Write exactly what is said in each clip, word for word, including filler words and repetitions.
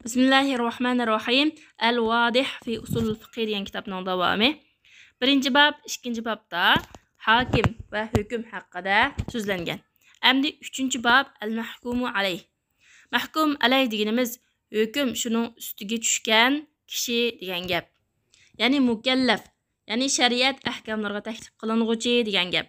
بىسمىللاھىررەھمانىررەھىم. ئەل ۋادىھ فى ئۇسۇلۇل فىقھى دېگەن كىتابنىڭ داۋامى. بىرىنچى باب، ئىككىنچى بابتا ھاكىم ۋە ھۆكۈم ھەققىدە سۆزلەنگەن. ئەمدى ئۈچىنچى باب، ئەل مەھكۇمۇ ئەلەيھ. مەھكۇم ئەلەيھ دېگىنىمىز ھۆكۈم شۇنىڭ ئۈستىگە چۈشكەن كىشى دېگەن گەپ. يەنى مۇكەللەف، يەنى شەرىئەت ئەھكاملىرىغا تەكلىپ قىلىنغۇچى دېگەن گەپ.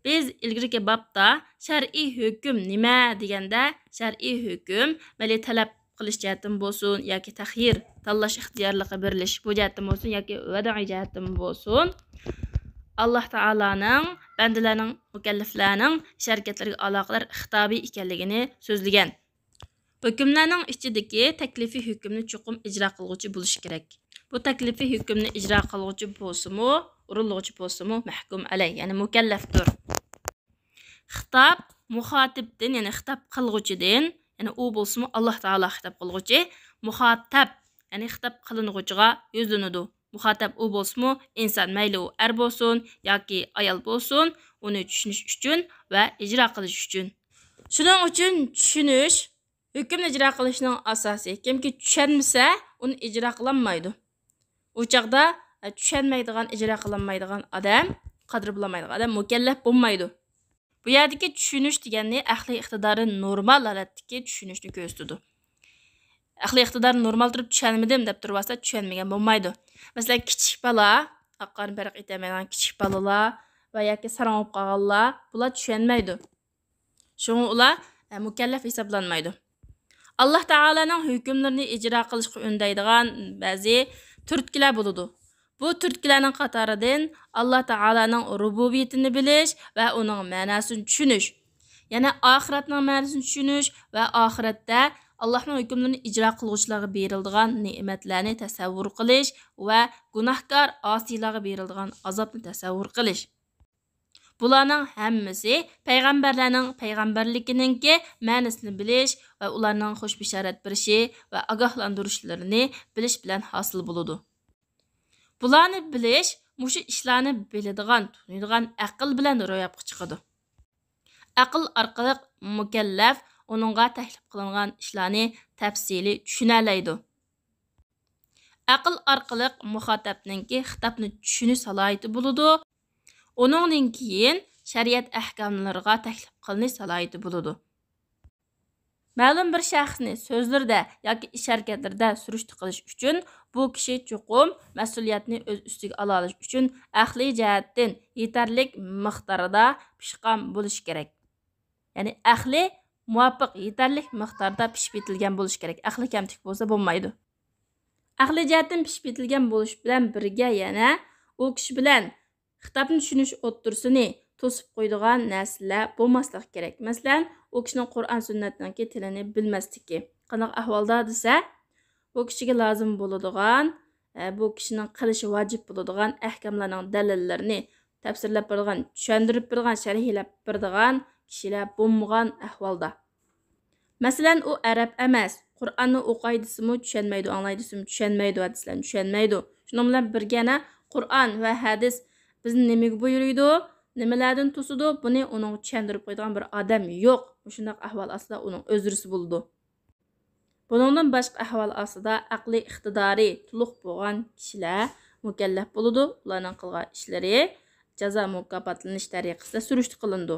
بىز ئىلگىرىكى بابتا شەرئىي ھۆكۈم نېمە دېگەندە، شەرئىي ھۆكۈم مەيلى تەلەپ قىلىش جەھەتتىن بولسۇن ياكى تەخيىر، تاللاش ئىختىيارلىقى بېرىلىش، بۇ جەھەتتىن بولسۇن ياكى ۋەدىئىي جەھەتتىن بولسۇن، ئاللاھ تائالانىڭ بەندىلەرنىڭ، مۇكەللەفلەرنىڭ ئىش ھەرىكەتلىرىگە ئالاقىدار خىتابى ئىكەنلىكىنى سۆزلىگەن. ھۆكۈملەرنىڭ ئىچىدىكى تەكلىفىي ھۆكۈمنى چوقۇم ئىجرا قىلغۇچى بولۇشى كېرەك. بۇ تەكلىفىي ھۆكۈمنى ئىجرا قىلغۇچى بولسىمۇ، ئورۇنلىغۇچى بولسىمۇ مەھكۇم ئەلەي، يەنى مۇكەللەپتۇر. خىتاب مۇخاتىپتىن، يەنى خىتاب قىلغۇچىدىن، يەنى ئۇ بولسىمۇ ئاللاھ تائالا خىتاب قىلغۇچى، مۇخاتەب، يەنى خىتاب قىلىنغۇچىغا يۈزلىنىدۇ. مۇخاتەب ئۇ بولسىمۇ ئىنسان، مەيلى ئۇ ئەر بولسۇن ياكى ئايال بولسۇن، ئۇنى چۈشىنىش ئۈچۈن ۋە ئىجرا قىلىش ئۈچۈن. شۇنىڭ ئۈچۈن چۈشىنىش ھۆكۈمنى ئىجرا قىلىشنىڭ ئاساسى. كىمكى چۈشەنمىسە، ئۇنى ئىجرا قىلالمايدۇ. ئۇ چاغدا، ئە، چۈشەنمەيدىغان، ئىجرا قىلالمايدىغان ئادەم، قادىر بولالمايدىغان ئادەم مۇكەللەپ بولمايدۇ. بۇ يەردىكى چۈشىنىش دېگەننى ئەقلىي ئىقتىدارى نورمال ھالەتتىكى چۈشىنىشنى كۆرسىتىدۇ. ئەقلىي ئىقتىدارى نورمال تۇرۇپ چۈشەنمىدىم دەپ تۇرۇۋالسا، چۈشەنمىگەن بولمايدۇ. مەسىلەن، كىچىك بالا، ئاق قارىنى پەرق ئېتەلمەيدىغان كىچىك بالىلار ۋە ياكى ساراڭ بولۇپ قالغانلار، بۇلار چۈشەنمەيدۇ. شۇڭا ئۇلار، ئە، مۇكەللەپ ھېسابلانمايدۇ. ئاللاھ تائالانىڭ ھۆكۈملىرىنى ئىجرا قىلىشقا ئۈندەيدىغان بەزى تۈرتكىلەر بولىدۇ. بۇ تۈرتكىلەرنىڭ قاتارىدىن ئاللاھ تائالانىڭ رۇبۇبىيىتىنى بىلىش ۋە ئۇنىڭ مەناسىنى چۈشىنىش، يەنە ئاخىرەتنىڭ مەنىسىنى چۈشىنىش ۋە ئاخىرەتتە ئاللاھنىڭ ھۆكۈملىرىنى ئىجرا قىلغۇچىلارغا بېرىلىدىغان نېمەتلەرنى تەسەۋۋۇر قىلىش ۋە گۇناھكار ئاسىيلارغا بېرىلىدىغان ئازابنى تەسەۋۋۇر قىلىش. بۇلارنىڭ ھەممىسى پەيغەمبەرلەرنىڭ پەيغەمبەرلىكىنىڭكى مەنىسىنى بىلىش ۋە ئۇلارنىڭ خۇش بېشارەت بېرىشى ۋە ئاگاھلاندۇرۇشلىرىنى بىلىش بىلەن ھاسىل بولىدۇ. بۇلارنى بىلىش مۇشۇ ئىشلارنى بىلىدىغان، تونۇيدىغان ئەقىل بىلەن روياپقا چىقىدۇ. ئەقىل ئارقىلىق مۇكەللەپ ئۇنىڭغا تەكلىپ قىلىنغان ئىشلارنى تەپسىلىي چۈشىنەلەيدۇ. ئەقىل ئارقىلىق مۇخاتەپنىڭكى خىتابنى چۈشىنىش سالاھىيىتى بولىدۇ. ئۇنىڭدىن كېيىن شەرىئەت ئەھكاملىرىغا تەكلىپ قىلىنىش سالاھىيىتى بولىدۇ. مەلۇم بىر شەخسنى سۆزلىرىدە ياكى ئىش ھەرىكەتلىرىدە سۈرۈشتە قىلىش ئۈچۈن بۇ كىشى چوقۇم مەسئۇلىيەتنى ئۆز ئۈستىگە ئالالىشى ئۈچۈن ئەقلىي جەھەتتىن يېتەرلىك مىقداردا پىشقان بولۇشى كېرەك. يەنى ئەقلى مۇۋاپىق، يېتەرلىك مىقداردا پىشىپ يېتىلگەن بولۇشى كېرەك. ئەقلى كەمتۈك بولسا بولمايدۇ. ئەقلىي جەھەتتىن پىشىپ يېتىلگەن بولۇش بىلەن بىرگە يەنە ئۇ كىشى بىلەن خىتابنى چۈشىنىش ئوتتۇرىسىنى توسۇپ قويىدىغان نەرسىلەر بولماسلىقى كېرەك. مەسىلەن، ئۇ كىشىنىڭ قۇرئان سۈننەتنىڭكى تىلىنى بىلمەسلىكى. قانداق ئەھۋالدا دېسە، بۇ كىشىگە لازىم بولىدىغان، ئە، بۇ كىشىنىڭ قىلىشى ۋاجىپ بولىدىغان ئەھكاملارنىڭ دەلىللىرىنى تەپسىرلەپ بېرىدىغان، چۈشەندۈرۈپ بېرىدىغان، شەرھلەپ بېرىدىغان كىشىلەر بولمىغان ئەھۋالدا. مەسىلەن، ئۇ ئەرەب ئەمەس، قۇرئاننى ئوقۇي دېسىمۇ چۈشەنمەيدۇ، ئاڭلاي دېسىمۇ چۈشەنمەيدۇ، ھەدىسلەرنى چۈشەنمەيدۇ. شۇنىڭ بىلەن بىرگە يەنە قۇرئان ۋە ھەدىس بىزنى نېمىگە بۇيرۇيدۇ، نېمىلەردىن توسىدۇ، بۇنى ئۇنىڭغا چۈشەندۈرۈپ قويىدىغان بىر ئادەم يوق. مۇشۇنداق ئەھۋال ئاستىدا ئۇنىڭ ئۆزرىسى بولىدۇ. بۇنىڭدىن باشقا ئەھۋال ئاستىدا ئەقلىي ئىقتىدارى تولۇق بولغان كىشىلەر مۇكەللەپ بولىدۇ. ئۇلارنىڭ قىلغان ئىشلىرى جازا مۇكاپاتلىنىش تەرىقىسىدە سۈرۈشتە قىلىنىدۇ.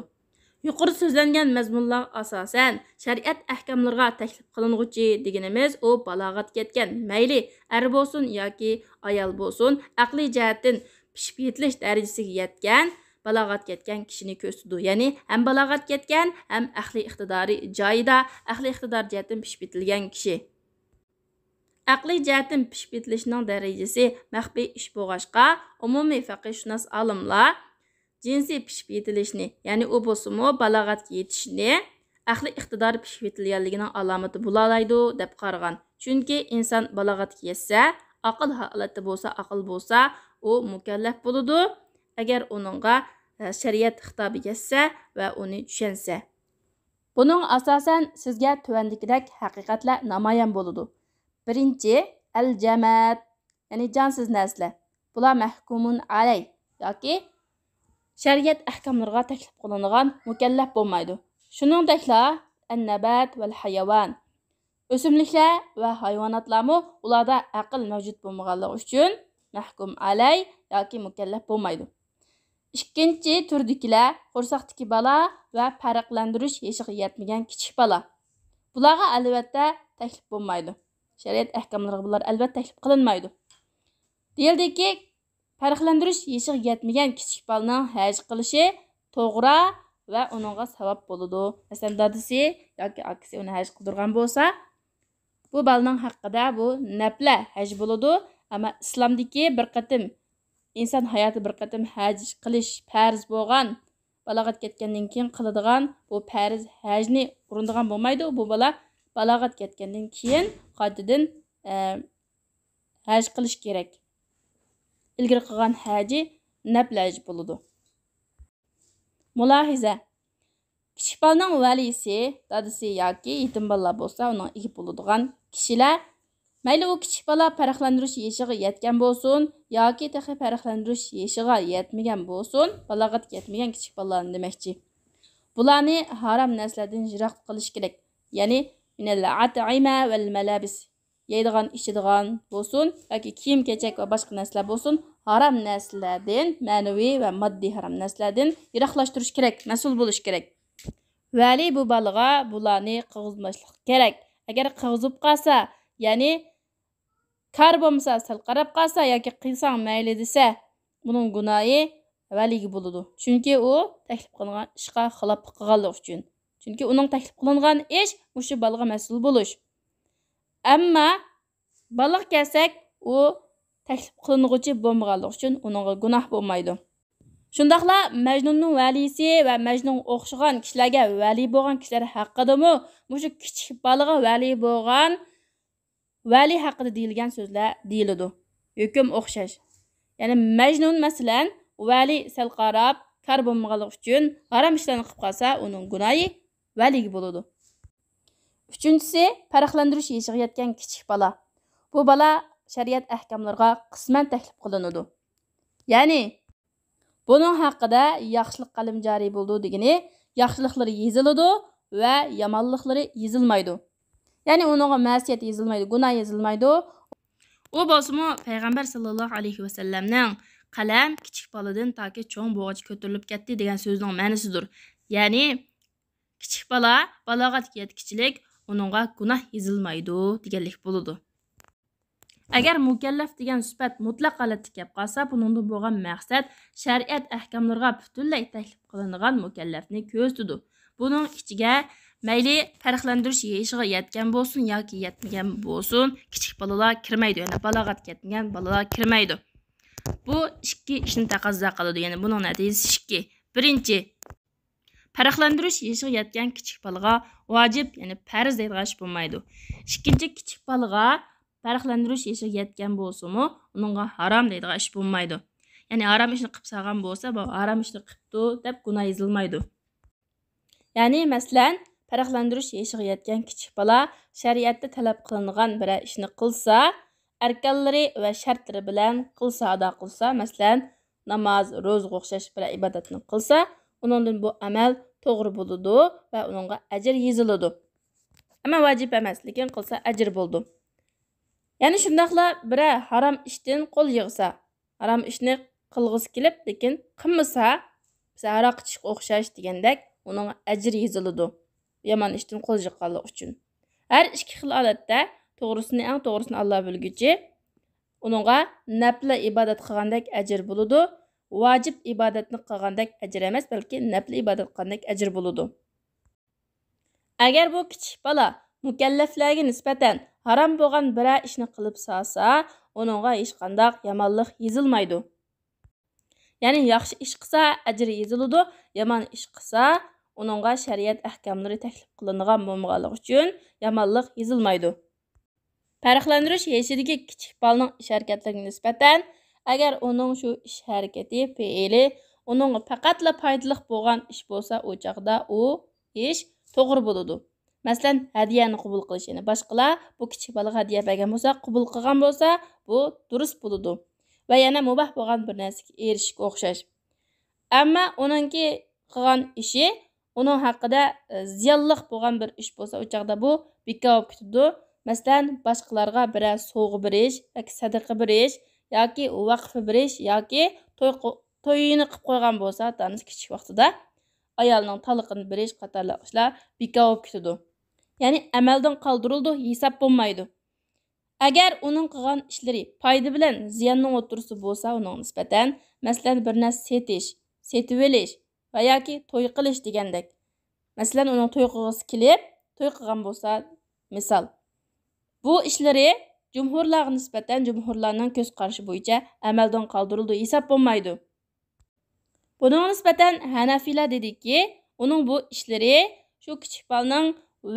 يۇقىرىدا سۆزلەنگەن مەزمۇنلارغا ئاساسەن، شەرىئەت ئەھكاملىرىغا تەكلىپ قىلىنغۇچى دېگىنىمىز ئۇ بالاغەتكە يەتكەن، مەيلى ئەر بولسۇن ياكى ئايال بولسۇن، ئەقلىي جەھەتتىن پىشىپ يېتىلىش دەرىجىسىگە يەتكەن، بالاغەتكە يەتكەن كىشىنى كۆرسىتىدۇ. يەنى ھەم بالاغەتكە يەتكەن، ھەم ئەقلىي ئىقتىدارى جايىدا، ئەقلىي ئىقتىدار جەھەتتىن پىشىپ يېتىلگەن كىشى. ئەقلىي جەھەتتىن پىشىپ يېتىلىشنىڭ دەرىجىسى مەخپىي ئىش بولغاچقا، ئومۇمىي پەقىھشۇناس ئالىملار جىنسىي پىشىپ يېتىلىشنى، يەنى ئۇ بولسىمۇ بالاغەتكە يېتىشنى ئەقلىي ئىقتىدارى پىشىپ يېتىلگەنلىكىنىڭ ئالامىتى بولالايدۇ دەپ قارىغان. چۈنكى ئىنسان بالاغەتكە يەتسە، ئاقىل ھالەتتە بولسا، ئاقىل بولسا، ئۇ مۇكەللەپ بولىدۇ. ئەگەر ئۇنىڭغا، ئە، شەرىئەت خىتابى يەتسە ۋە ئۇنى چۈشەنسە. بۇنىڭغا ئاساسەن سىزگە تۆۋەندىكىدەك ھەقىقەتلەر نامايان بولىدۇ. بىرىنچى، ئەل جاماد، يەنى جانسىز نەرسىلەر. بۇلار مەھكۇمۇن ئەلەي ياكى شەرىئەت ئەھكاملىرىغا تەكلىپ قىلىنىدىغان، مۇكەللەپ بولمايدۇ. شۇنىڭدەكلا ئەن نەبات ۋەل ھاياۋان. ئۆسۈملۈكلەر ۋە ھايۋاناتلارمۇ ئۇلاردا ئەقىل مەۋجۇت بولمىغانلىقى ئۈچۈن مەھكۇم ئەلەي ياكى مۇكەللەپ بولمايدۇ. ئىككىنچى تۈردىكىلەر قورساقتىكى بالا ۋە پەرقلەندۈرۈش يېشىغا يەتمىگەن كىچىك بالا. بۇلارغا ئەلۋەتتە تەكلىپ بولمايدۇ. شەرىئەت ئەھكاملىرىغا بۇلار ئەلۋەتتە تەكلىپ قىلىنمايدۇ. دېيىلدىكى، پەرقلەندۈرۈش يېشىغا يەتمىگەن كىچىك بالىنىڭ ھەج قىلىشى توغرا ۋە ئۇنىڭغا ساۋاب بولىدۇ. مەسىلەن، دادىسى ياكى ئاكىسى ئۇنى ھەج قىلدۇرغان بولسا، بۇ بالىنىڭ ھەققىدە بۇ نەپلە ھەج بولىدۇ. ئەمما ئىسلامدىكى بىر قېتىم، ئىنسان ھاياتى بىر قېتىم ھەج قىلىش پەرز بولغان، بالاغەت كەتكەندىن كېيىن قىلىدىغان بۇ پەرز ھەجنى ئورۇندىغان بولمايدۇ. بۇ بالا بالاغەت كەتكەندىن كېيىن قايتىدىن، ئە، ھەج قىلىش كېرەك. ئىلگىرى قىلغان ھەجى نەپلە ھەج بولىدۇ. مۇلاھىزە. كىچىك بالىنىڭ ۋەلىسى، دادىسى ياكى يېتىم بالىلار بولسا، ئۇنىڭ ئىگە بولىدىغان كىشىلەر، مەيلى ئۇ كىچىك بالا پەرقلەندۈرۈش يېشىغا يەتكەن بولسۇن ياكى تېخى پەرقلەندۈرۈش يېشىغا يەتمىگەن بولسۇن، بالاغەتكە يەتمىگەن كىچىك بالىلارنى دېمەكچى. بۇلارنى ھارام نەرسىلەردىن يىراق قىلىش كېرەك. يەنى، مىنەل ئەتئىمە ۋەل مەلابىس. يەيدىغان، ئىچىدىغان بولسۇن ياكى كىيىم-كېچەك ۋە باشقا نەرسىلەر بولسۇن، ھارام نەرسىلەردىن، مەنىۋى ۋە ماددىي ھارام نەرسىلەردىن يىراقلاشتۇرۇش كېرەك، مەسئۇل بولۇش كېرەك. ۋەلى بۇ بالىغا بۇلارنى قىلغۇزماسلىق كېرەك. ئەگەر قىلغۇزۇپ قالسا، يەنى كار بولمىسا، سەل قاراپ قالسا ياكى قىلساڭ مەيلى دېسە، بۇنىڭ گۇناھى ۋەلىگە بولىدۇ. چۈنكى ئۇ تەكلىپ قىلىنغان ئىشقا خىلاپلىق قىلغانلىقى ئۈچۈن. چۈنكى ئۇنىڭ تەكلىپ قىلىنغان ئىش مۇشۇ بالىغا مەسئۇل بولۇش. ئەمما بالىغا كەلسەك، ئۇ تەكلىپ قىلىنغۇچى بولمىغانلىقى ئۈچۈن ئۇنىڭغا گۇناھ بولمايدۇ. شۇنداقلا مەجنۇننىڭ ۋەلىسى ۋە مەجنۇنغا ئوخشىغان كىشىلەرگە ۋەلى بولغان كىشىلەر ھەققىدىمۇ مۇشۇ كىچىك بالىغا ۋەلى بولغان ۋەلى ھەققىدە دېيىلگەن سۆزلەر دېيىلىدۇ. ھۆكۈم ئوخشاش. يەنى مەجنۇن، مەسىلەن، ۋەلى سەل قاراپ، كار بولمىغانلىقى ئۈچۈن ھارام ئىشلارنى قىلىپ قالسا، ئۇنىڭ گۇناھى ۋەلىگە بولىدۇ. ئۈچىنچىسى، پەرقلەندۈرۈش يېشىغا يەتكەن كىچىك بالا. بۇ بالا شەرىئەت ئەھكاملىرىغا قىسمەن تەكلىپ قىلىنىدۇ. يەنى، بۇنىڭ ھەققىدە ياخشىلىق قەلىمى جارى بولىدۇ دېگىنى، ياخشىلىقلىرى يېزىلىدۇ ۋە يامانلىقلىرى يېزىلمايدۇ. يەنى ئۇنىڭغا مەسىيەت يېزىلمايدۇ، گۇناھ يېزىلمايدۇ. ئۇ بولسىمۇ پەيغەمبەر ساللاللاھۇ ئەلەيھى ۋەسەللەمنىڭ «قەلەم كىچىك بالىدىن تاكى چوڭ بولغۇچە كۆتۈرۈلۈپ كەتتى» دېگەن سۆزىنىڭ مەنىسىدۇر. يەنى كىچىك بالا بالاغەتكە يەتكۈچىلىك ئۇنىڭغا گۇناھ يېزىلمايدۇ دېگەنلىك بولىدۇ. ئەگەر مۇكەللەپ دېگەن سۈپەت مۇتلەق ھالەتتە كەپ قالسا، بۇنىڭدىن بولغان مەقسەت شەرىئەت ئەھكاملىرىغا پۈتۈنلەي تەكلىپ قىلىنىدىغان مۇكەللەپنى كۆرسىتىدۇ. بۇنىڭ ئىچىگە مەيلى پەرقلەندۈرۈش يېشىغا يەتكەن بولسۇن ياكى يەتمىگەن بولسۇن، كىچىك بالىلار كىرمەيدۇ، يەنى بالاغەتكە يەتمىگەن بالىلار كىرمەيدۇ. بۇ ئىككى ئىشنى تەقەززا قىلىدۇ، يەنى بۇنىڭ نەتىجىسى ئىككى. بىرىنچى، پەرقلەندۈرۈش يېشىغا يەتكەن كىچىك بالىغا ۋاجىپ، يەنى پەرز دەيدىغان ئىش بولمايدۇ. ئىككىنچى، كىچىك بالىغا پەرقلەندۈرۈش يېشىغا يەتكەن بولسىمۇ، ئۇنىڭغا ھارام دەيدىغان ئىش بولمايدۇ. يەنى ھارام ئىشنى قىلىپ سالغان بولسا، بۇ ھارام ئىشنى قىپتۇ دەپ گۇناھ يېزىلمايدۇ. يەنى مەسىلەن، پەرقلەندۈرۈش يېشىغا يەتكەن كىچىك بالا شەرىئەتتە تەلەپ قىلىنغان بىرەر ئىشنى قىلسا، ئەركانلىرى ۋە شەرتلىرى بىلەن قىلسا، ئادا قىلسا، مەسىلەن، ناماز، روزىغا ئوخشاش بىرەر ئىبادەتنى قىلسا، ئۇنىڭدىن بۇ ئەمەل توغرا بولىدۇ ۋە ئۇنىڭغا ئەجىر يېزىلىدۇ. ئەمما ۋاجىپ ئەمەس، لېكىن قىلسا ئەجىر بولىدۇ. يەنە شۇنداقلا بىرەر ھارام ئىشتىن قول يىغسا، ھارام ئىشنى قىلغۇسى كېلىپ، لېكىن قىلمىسا، مەسىلەن، ھاراق ئىچىشكە ئوخشاش دېگەندەك، ئۇنىڭغا ئەجىر يېزىلىدۇ، يامان ئىشتىن قول يىغقانلىقى ئۈچۈن. ھەر ئىككى خىل ھالەتتە توغرىسىنى، ئەڭ توغرىسىنى ئاللا بىلگۈچى، ئۇنىڭغا نەپلە ئىبادەت قىلغاندەك ئەجىر بولىدۇ. ۋاجىپ ئىبادەتنى قىلغاندەك ئەجىر ئەمەس، بەلكى نەپلە ئىبادەت قىلغاندەك ئەجىر بولىدۇ. ئەگەر بۇ كىچىك بالا مۇكەللەپلەرگە نىسبەتەن ھارام بولغان بىرەر ئىشنى قىلىپ سالسا، ئۇنىڭغا ھېچقانداق يامانلىق يېزىلمايدۇ. يەنى ياخشى ئىش قىلسا، ئەجرى يېزىلىدۇ، يامان ئىش قىلسا، ئۇنىڭغا شەرىئەت ئەھكاملىرى تەكلىپ قىلىنغان بولمىغانلىقى ئۈچۈن يامانلىق يېزىلمايدۇ. پەرقلەندۈرۈش يېشىدىكى كىچىك بالىنىڭ ئىش ھەرىكەتلىرىگە نىسبەتەن، ئەگەر ئۇنىڭ شۇ ئىش ھەرىكىتى، پېئىلى ئۇنىڭغا پەقەتلا پايدىلىق بولغان ئىش بولسا، ئۇ چاغدا ئۇ ئىش توغرا بولىدۇ. مەسىلەن، ھەدىيەنى قوبۇل قىلىش، يەنى باشقىلار بۇ كىچىك بالىغا ھەدىيە بەرگەن بولسا، قوبۇل قىلغان بولسا، بۇ دۇرۇس بولىدۇ. ۋە يەنە مۇباھ بولغان بىر نەرسىگە ئېرىشىشكە ئوخشاش. ئەمما ئۇنىڭكى قىلغان ئىشى ئۇنىڭ ھەققىدە، ئە، زىيانلىق بولغان بىر ئىش بولسا، ئۇ چاغدا بۇ بىكار بولۇپ كېتىدۇ. مەسىلەن، باشقىلارغا بىرەر سوۋغا بېرىش ياكى سەدىقە بېرىش ياكى ۋەقفە بېرىش ياكى توي قو-، تويىنى قىلىپ قويغان بولسا، ئاتا-ئانىسى كىچىك ۋاقتىدا ئايالىنىڭ تالىقىنى بېرىش قاتارلىق ئىشلار بىكار بولۇپ كېتىدۇ. يەنى ئەمەلدىن قالدۇرۇلىدۇ، ھېساب بولمايدۇ. ئەگەر ئۇنىڭ قىلغان ئىشلىرى پايدا بىلەن زىياننىڭ ئوتتۇرىسى بولسا، ئۇنىڭغا نىسبەتەن، مەسىلەن، بىر نەرسە سېتىش، سېتىۋېلىش ۋە ياكى توي قىلىش دېگەندەك. مەسىلەن، ئۇنىڭ توي قىلغۇسى كېلىپ، توي قىلغان بولسا، مىسال. بۇ ئىشلىرى جۇمھۇرلارغا نىسبەتەن، جۇمھۇرلارنىڭ كۆز قارىشى بويىچە ئەمەلدىن قالدۇرۇلىدۇ، ھېساب بولمايدۇ. بۇنىڭغا نىسبەتەن ھەنەفىيلەر دېدىكى، ئۇنىڭ بۇ ئىشلىرى شۇ كىچىك بالىنىڭ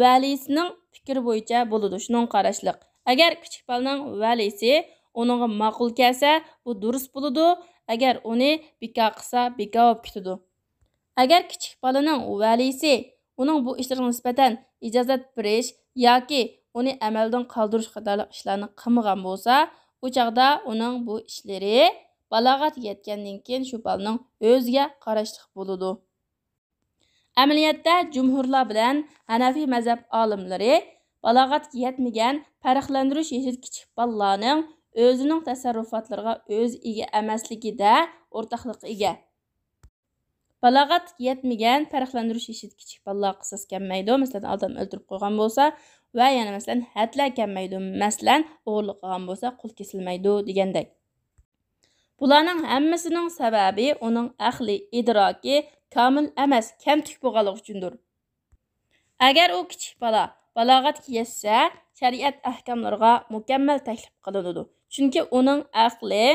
ۋەلىسىنىڭ پىكرى بويىچە بولىدۇ، شۇنىڭغا قاراشلىق. ئەگەر كىچىك بالىنىڭ ۋەلىسى ئۇنىڭغا ماقۇل كەلسە، بۇ دۇرۇس بولىدۇ، ئەگەر ئۇنى بىكار قىلسا، بىكار بولۇپ كېتىدۇ. ئەگەر كىچىك بالىنىڭ ۋەلىسى ئۇنىڭ بۇ ئىشلىرىغا نىسبەتەن ئىجازەت بېرىش ياكى ئۇنى ئەمەلدىن قالدۇرۇش قاتارلىق ئىشلارنى قىلمىغان بولسا، ئۇ چاغدا ئۇنىڭ بۇ ئىشلىرى بالاغەتكە يەتكەندىن كېيىن شۇ بالىنىڭ ئۆزىگە قاراشلىق بولىدۇ. ئەمەلىيەتتە، جۇمھۇرلار بىلەن ھەنەفىي مەزھەپ ئالىملىرى بالاغەتكە يەتمىگەن پەرقلەندۈرۈش يېشىدا كىچىك بالىلارنىڭ ئۆزىنىڭ تەسەررۇپاتلىرىغا ئۆزى ئىگە ئەمەسلىكىدە ئورتاقلىققا ئىگە. بالاغەتكە يەتمىگەن پەرقلەندۈرۈش يېشىدا كىچىك بالىلار قىساس كەلمەيدۇ. مەسىلەن، ئادەم ئۆلتۈرۈپ قويغان بولسا ۋە يەنە مەسىلەن، ھەدلەر كەلمەيدۇ. مەسىلەن، ئوغرىلىق قىلغان بولسا، قول كېسىلمەيدۇ دېگەندەك. بۇلارنىڭ ھەممىسىنىڭ سەۋەبى ئۇنىڭ ئەقلىي ئىدراكى كامىل ئەمەس، كەمتۈك بولغانلىقى ئۈچۈندۇر. ئەگەر ئۇ كىچىك بالا بالاغەتكە يەتسە، شەرىئەت ئەھكاملىرىغا مۇكەممەل تەكلىپ قىلىنىدۇ. چۈنكى ئۇنىڭ ئەقلى،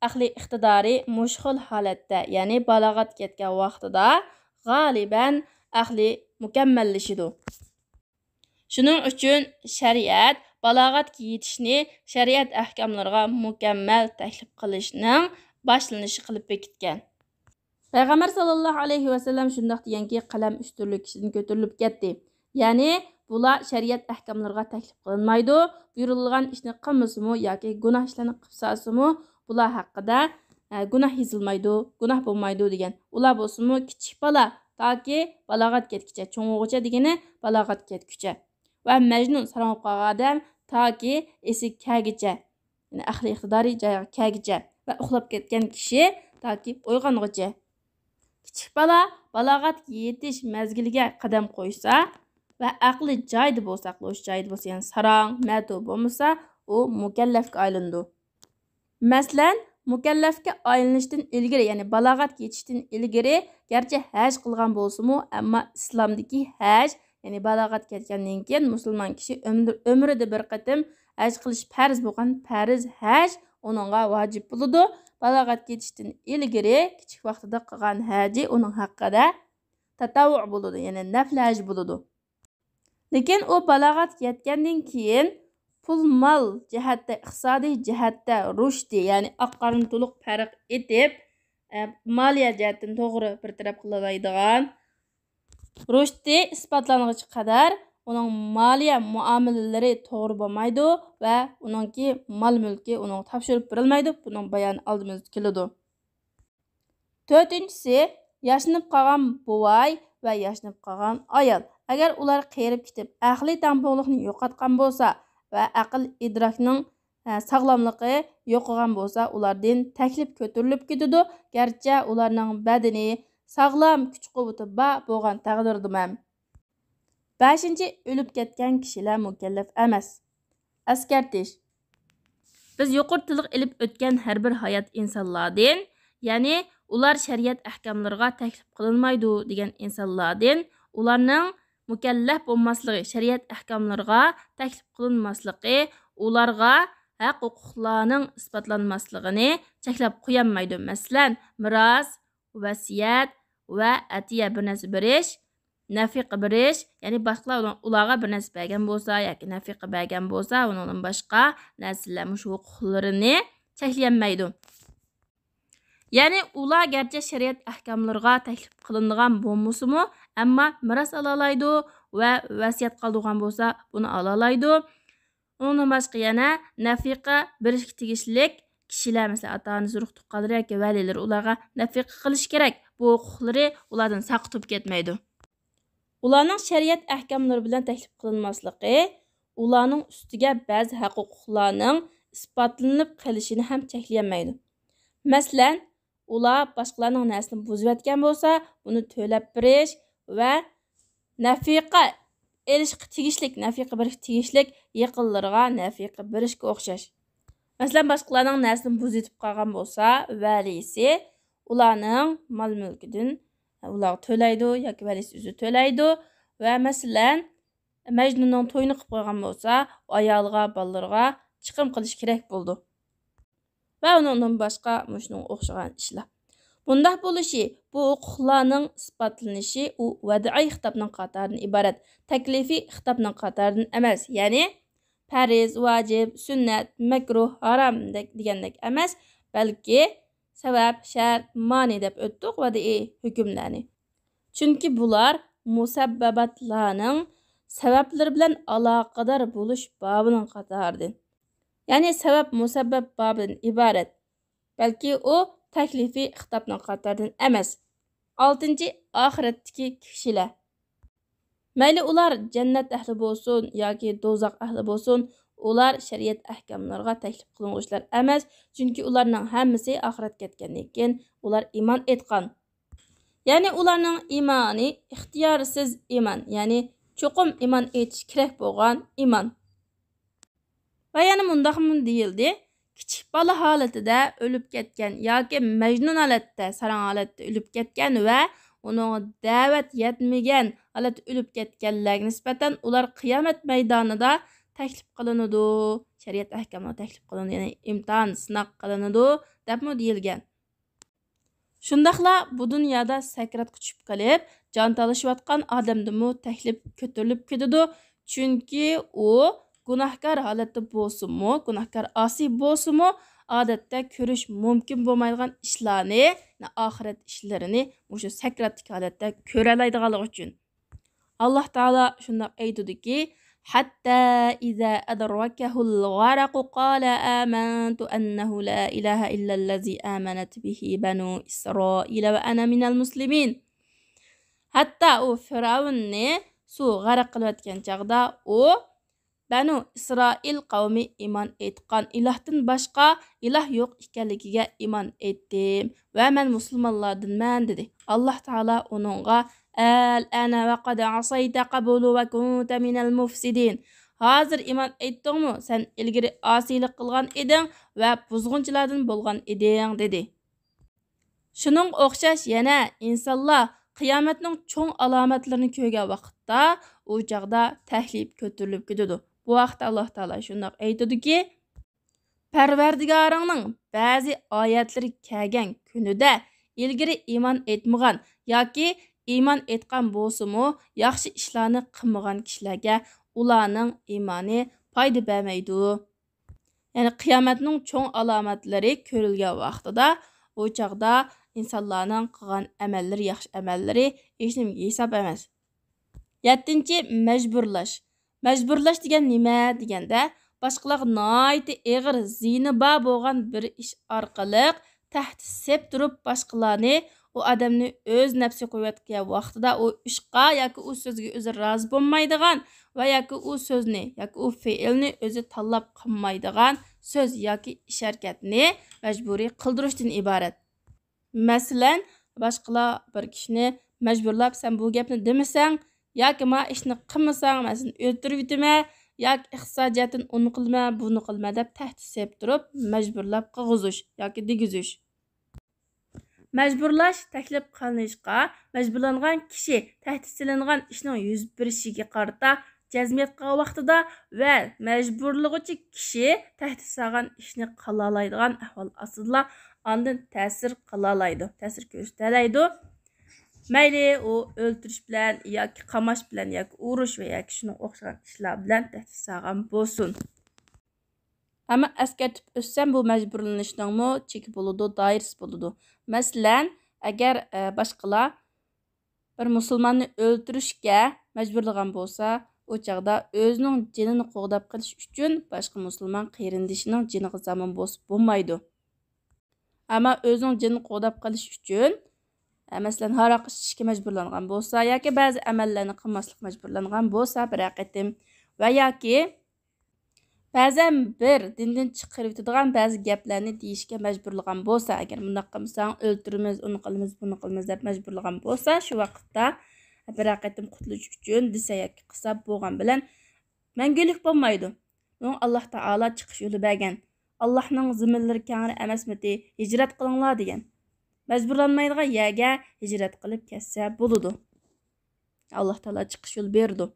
ئەقلىي ئىقتىدارى مۇشۇ خىل ھالەتتە، يەنى بالاغەتكە يەتكەن ۋاقتىدا غالىبەن ئەقلى مۇكەممەللىشىدۇ. شۇنىڭ ئۈچۈن شەرىئەت بالاغەتكە يېتىشنى شەرىئەت ئەھكاملىرىغا مۇكەممەل تەكلىپ قىلىشنىڭ باشلىنىشى قىلىپ بېكىتكەن. پەيغەمبەر ساللاللاھۇ ئەلەيھى ۋەسەللەم شۇنداق دېگەنكى، قەلەم ئۈستۈنلۈك كىشىدىن كۆتۈرۈلۈپ كەتتى. يەنى بۇلار شەرىئەت ئەھكاملىرىغا تەكلىپ قىلىنمايدۇ، بۇيرۇلغان ئىشنى قىلمىسىمۇ ياكى گۇناھ ئىشلارنى قىلىپ سالسىمۇ، بۇلار ھەققىدە، ئە، گۇناھ يېزىلمايدۇ، گۇناھ بولمايدۇ دېگەن. ئۇلار بولسىمۇ كىچىك بالا، تاكى بالاغەت كەتكۈچە، چوڭ بولغۇچە دېگىنى بالاغەت كەتكۈچە. ۋە مەجنۇن، ساراڭ بولۇپ قالغان ئادەم تاكى ئېسىگە كەلگۈچە، يەنى ئەقلىي ئىقتىدارى جايىغا كەلگۈچە ۋە ئۇخلاپ كەتكەن كىشى تاكى ئويغانغۇچە. كىچىك بالا بالاغەتكە يېتىش مەزگىلىگە قەدەم قويسا ۋە ئەقلى جايىدا بولسا، ئەقلى ھوش جايىدا بولسا، يەنى ساراڭ، مەتۇ بولمىسا، ئۇ مۇكەللەفكە ئايلىنىدۇ. مەسىلەن، مۇكەللەفكە ئايلىنىشتىن ئىلگىرى، يەنى بالاغەتكە يېتىشتىن ئىلگىرى گەرچە ھەج قىلغان بولسىمۇ، ئەمما ئىسلامدىكى ھەج، يەنى بالاغەتكە يەتكەندىن كېيىن مۇسۇلمان كىشى ئۆمرى-، ئۆمرىدە بىر قېتىم ھەج قىلىش پەرز بولغان پەرز ھەج ئۇنىڭغا ۋاجىپ بولىدۇ. بالاغەتكە يېتىشتىن ئىلگىرى كىچىك ۋاقتىدا قىلغان ھەجى ئۇنىڭ ھەققىدە تەتەۋۋۇ بولىدۇ، يەنى نەپلى ھەج بولىدۇ. لېكىن ئۇ بالاغەتكە يەتكەندىن كېيىن پۇل مال جەھەتتە، ئىقتىسادىي جەھەتتە رۇشدى، يەنى ئاق قارىنى تولۇق پەرق ئېتىپ، ئە، مالىيە جەھەتتىن توغرا بىر تەرەپ قىلالايدىغان رۇشدى ئىسپاتلانغۇچە قەدەر ئۇنىڭ مالىيە مۇئامىلىلىرى توغرا بولمايدۇ ۋە ئۇنىڭكى مال مۈلكى ئۇنىڭغا تاپشۇرۇپ بېرىلمەيدۇ. بۇنىڭ بايانى ئالدىمىزدا كېلىدۇ. تۆتىنچىسى، ياشىنىپ قالغان بوۋاي ۋە ياشىنىپ قالغان ئايال. ئەگەر ئۇلار قېرىپ كېتىپ، ئەقلىي تەڭپۇڭلۇقنى يوقاتقان بولسا ۋە ئەقىل ئىدراكنىڭ، ئە، ساغلاملىقى يوقىغان بولسا، ئۇلاردىن تەكلىپ كۆتۈرۈلۈپ كېتىدۇ، گەرچە ئۇلارنىڭ بەدىنى ساغلام، كۈچ-قۇۋۋىتى بار بولغان تەقدىردىمۇ ھەم. بەشىنچى، ئۆلۈپ كەتكەن كىشىلەر مۇكەللەپ ئەمەس. ئەسكەرتىش. بىز يۇقىرى تىلغا ئېلىپ ئۆتكەن ھەر بىر ھايات ئىنسانلاردىن، يەنى ئۇلار شەرىئەت ئەھكاملىرىغا تەكلىپ قىلىنمايدۇ دېگەن ئىنسانلاردىن، ئۇلارنىڭ مۇكەللەپ بولماسلىقى، شەرىئەت ئەھكاملىرىغا تەكلىپ قىلىنماسلىقى، ئۇلارغا ھەق-ھوقۇقلارنىڭ ئىسپاتلانماسلىقىنى چەكلەپ قويالمايدۇ. مەسىلەن، مىراس، ۋەسىيەت ۋە ئەتىيە بىر نەرسە بېرىش، نەفىقە بېرىش، يەنى باشقىلار ئۇلار-، ئۇلارغا بىر نەرسە بەرگەن بولسا ياكى نەفىقە بەرگەن بولسا، ئۇنىڭدىن باشقا نەرسىلەر مۇشۇ ھوقۇقلىرىنى چەكلىيەلمەيدۇ. يەنى ئۇلار گەرچە شەرىئەت ئەھكاملىرىغا تەكلىپ قىلىنىدىغان بولمىسىمۇ، ئەمما مىراس ئالالايدۇ ۋە ۋەسىيەت قالدۇرغان بولسا، بۇنى ئالالايدۇ. ئۇنىڭدىن باشقا يەنە نەفىقە بېرىشكە تېگىشلىك كىشىلەر، مەسىلەن، ئاتا-ئانىسى، ئۇرۇق-تۇغقانلىرى ياكى ۋەلىيلىرى ئۇلارغا نەفىقە قىلىشى كېرەك. بۇ ھوقۇقلىرى ئۇلاردىن ساقىت بولۇپ كەتمەيدۇ. ئۇلارنىڭ شەرىئەت ئەھكاملىرى بىلەن تەكلىپ قىلىنماسلىقى ئۇلارنىڭ ئۈستىگە بەزى ھەق-ھوقۇقلارنىڭ ئىسپاتلىنىپ قېلىشىنى ھەم چەكلىيەلمەيدۇ. مەسىلەن، ئۇلار باشقىلارنىڭ نەرسىنى بۇزۇۋەتكەن بولسا، بۇنى تۆلەپ بېرىش ۋە نەفىقە ئېلىشقا تېگىشلىك، نەفىقە بېرىشكە تېگىشلىك يېقىنلىرىغا نەفىقە بېرىشكە ئوخشاش. مەسىلەن، باشقىلارنىڭ نەرسىنى بۇزۇۋېتىپ قالغان بولسا، ۋەلىسى ئۇلارنىڭ مال-مۈلكىدىن ئۇلارغا تۆلەيدۇ ياكى ۋەلىسى ئۆزى تۆلەيدۇ. ۋە مەسىلەن، مەجنۇننىڭ تويىنى قىلىپ قويغان بولسا، ئايالىغا، بالىلىرىغا چىقىم قىلىش كېرەك بولىدۇ. ۋە ئۇنىڭدىن باشقا مۇشۇنىڭغا ئوخشىغان ئىشلار. بۇنداق بولۇشى، بۇ ھوقۇقلارنىڭ ئىسپاتلىنىشى ئۇ ۋەدىئىي خىتابنىڭ قاتارىدىن ئىبارەت، تەكلىفىي خىتابنىڭ قاتارىدىن ئەمەس، يەنى پەرز، ۋاجىپ، سۈننەت، مەكرۇھ، ھارام دەك-، دېگەندەك ئەمەس، بەلكى سەۋەب، شەرت، مانى دەپ ئۆتتۇق ۋەدىئىي ھۆكۈملەرنى. چۈنكى بۇلار مۇسەببەباتلارنىڭ سەۋەبلىرى بىلەن ئالاقىدار بولۇش بابىنىڭ قاتارىدىن. يەنى سەۋەب مۇسەببەب بابىدىن ئىبارەت. بەلكى ئۇ تەكلىپىي خىتابنىڭ قاتارىدىن ئەمەس. ئالتىنچى، ئاخىرەتتىكى كىشىلەر. مەيلى ئۇلار جەننەت ئەھلى بولسۇن ياكى دوزاخ ئەھلى بولسۇن، ئۇلار شەرىئەت ئەھكاملىرىغا تەكلىپ قىلىنغۇچىلار ئەمەس، چۈنكى ئۇلارنىڭ ھەممىسى ئاخىرەتكە كەتكەندىن كېيىن ئۇلار ئىمان ئېيتقان. يەنى ئۇلارنىڭ ئىمانى ئىختىيارسىز ئىمان، يەنى چوقۇم ئىمان ئېيتىش كېرەك بولغان ئىمان. ۋە يەنە مۇنداقمۇ دېيىلدى، كىچىك بالا ھالىتىدە ئۆلۈپ كەتكەن ياكى مەجنۇن ھالەتتە، ساراڭ ھالەتتە ئۆلۈپ كەتكەن ۋە ئۇنىڭغا دەۋەت يەتمىگەن ھالەتتە ئۆلۈپ كەتكەنلەرگە نىسبەتەن ئۇلار قىيامەت مەيدانىدا تەكلىپ قىلىنىدۇ، شەرىئەت ئەھكامىغا تەكلىپ قىلىنىدۇ، يەنى ئىمتىھان، سىناق قىلىنىدۇ، دەپمۇ دېيىلگەن. شۇنداقلا بۇ دۇنيادا سەكراتقا چۈشۈپ قېلىپ، جان تالىشىۋاتقان ئادەمدىنمۇ تەكلىپ كۆتۈرۈلۈپ كېتىدۇ. چۈنكى ئۇ گۇناھكار ھالەتتە بولسىمۇ، گۇناھكار ئاسىي بولسىمۇ، ئادەتتە كۆرۈش مۇمكىن بولمايدىغان ئىشلارنى، ئاخىرەت ئىشلىرىنى مۇشۇ سەكراتتىكى ھالەتتە كۆرەلەيدىغانلىقى ئۈچۈن. ئاللاھ تائالا شۇنداق ئېيتىدۇكى، حتى إذا أدركه الغرق قال آمنت أنه لا إله إلا الذي آمنت به بنو إسرائيل وأنا من المسلمين. ھەتتا ئۇ فىرئەۋننى سۇ غەرق قىلىۋەتكەن چاغدا ئۇ، بەنۇ ئىسرائىل قەۋمى ئىمان ئېيتقان ئىلاھتىن باشقا ئىلاھ يوق ئىكەنلىكىگە ئىمان ئېيتتىم ۋە مەن مۇسۇلمانلاردىنمەن، دېدى. ئاللاھ تائالا ئۇنىڭغا، الآن وقد عصيت قبل وكنت من المفسدين. ھازىر ئىمان ئېيتتىڭمۇ؟ سەن ئىلگىرى ئاسىيلىق قىلغان ئىدىڭ ۋە بۇزغۇنچىلاردىن بولغان ئىدىڭ، دېدى. شۇنىڭغا ئوخشاش يەنە ئىنسانلار قىيامەتنىڭ چوڭ ئالامەتلىرىنى كۆرگەن ۋاقىتتا ئۇ چاغدا تەكلىپ كۆتۈرۈلۈپ كېتىدۇ. بۇ ھەقتە ئاللاھ تائالا شۇنداق ئېيتىدۇكى، پەرۋەردىگارىڭنىڭ بەزى ئايەتلىرى كەلگەن كۈنىدە ئىلگىرى ئىمان ئېيتمىغان ياكى ئىمان ئېيتقان بولسىمۇ ياخشى ئىشلارنى قىلمىغان كىشىلەرگە ئۇلارنىڭ ئىمانى پايدا بەرمەيدۇ. يەنى قىيامەتنىڭ چوڭ ئالامەتلىرى كۆرۈلگەن ۋاقتىدا، ئۇ چاغدا ئىنسانلارنىڭ قىلغان ئەمەللىرى، ياخشى ئەمەللىرى ھېچنېمىگە ھېساب ئەمەس. يەتتىنچى، مەجبۇرلاش. مەجبۇرلاش دېگەن نېمە دېگەندە، باشقىلارغا ناھايىتى ئېغىر زىيىنى بار بولغان بىر ئىش ئارقىلىق تەھدىت سېلىپ تۇرۇپ، باشقىلارنى، ئۇ ئادەمنى ئۆز نەپسى قويۇۋەتكەن ۋاقتىدا ئۇ ئىشقا ياكى ئۇ سۆزگە ئۆزى رازى بولمايدىغان ۋە ياكى ئۇ سۆزنى ياكى ئۇ فېئىلنى ئۆزى تاللاپ قىلمايدىغان سۆز ياكى ئىش ھەرىكەتنى مەجبۇرىي قىلدۇرۇشتىن ئىبارەت. مەسىلەن، باشقىلار بىر كىشىنى مەجبۇرلاپ، سەن بۇ گەپنى دېمىسەڭ ياكى ما ئىشنى قىلمىساڭ، مەن سېنى ئۆلتۈرۈۋېتىمەن ياكى ئىقتىسادىي جەھەتتىن ئۇنى قىلىمەن، بۇنى قىلىمەن دەپ تەھدىت سېلىپ تۇرۇپ مەجبۇرلاپ قىلغۇزۇش ياكى دېگۈزۈش. مەجبۇرلاش تەكلىپ قىلىنىشقا مەجبۇرلانغان كىشى تەھدىت سېلىنغان ئىشنىڭ يۈز بېرىشىگە قارىتا جەزم قىلغان ۋاقتىدا ۋە مەجبۇرلىغۇچى كىشى تەھدىت سالغان ئىشنى قىلالايدىغان ئەھۋال ئاستىدىلا ئاندىن تەسىر قىلالايدۇ، تەسىر كۆرسىتەلەيدۇ. مەيلى ئۇ ئۆلتۈرۈش بىلەن ياكى قاماش بىلەن ياكى ئۇرۇش ۋە ياكى شۇنىڭغا ئوخشىغان ئىشلار بىلەن تەھدىت سالغان بولسۇن. ئەمما ئەسكەرتىپ ئۆتسەم، بۇ مەجبۇرلىنىشنىڭمۇ چېكى بولىدۇ، دائىرىسى بولىدۇ. مەسىلەن، ئەگەر، ئە، باشقىلار بىر مۇسۇلماننى ئۆلتۈرۈشكە مەجبۇرلىغان بولسا، ئۇ چاغدا ئۆزىنىڭ جېنىنى قوغداپ قېلىش ئۈچۈن باشقا مۇسۇلمان قېرىندىشىنىڭ جېنىغا زامىن بولسا بولمايدۇ. ئەمما ئۆزىنىڭ جېنىنى قوغداپ قېلىش ئۈچۈن مەسىلەن، ھاراق ئىچىشكە مەجبۇرلانغان بولسا ياكى بەزى ئەمەللەرنى قىلماسلىققا مەجبۇرلانغان بولسا بىرەر قېتىم ۋە ياكى بەزەن بىر دىندىن چىقىرىۋېتىدىغان بەزى گەپلەرنى دېيىشكە مەجبۇرلىغان بولسا، ئەگەر مۇنداق قىلمىساڭ ئۆلتۈرىمىز، ئۇنى قىلىمىز، بۇنى قىلىمىز دەپ مەجبۇرلىغان بولسا، شۇ ۋاقىتتا بىرەر قېتىم قۇتۇلۇش ئۈچۈن دېسە ياكى قىلسا بولغان بىلەن مەڭگۈلۈك بولمايدۇ. بۇنىڭ ئاللاھ تائالا چىقىش يولى بەرگەن. ئاللاھنىڭ زېمىنلىرى كەڭرى ئەمەسمىتى؟ ھىجرەت قىلىڭلار دېگەن. مەجبۇرلانمايدىغان يەرگە ھىجرەت قىلىپ كەتسە بولىدۇ. ئاللاھ تائالا چىقىش يولى بېرىدۇ.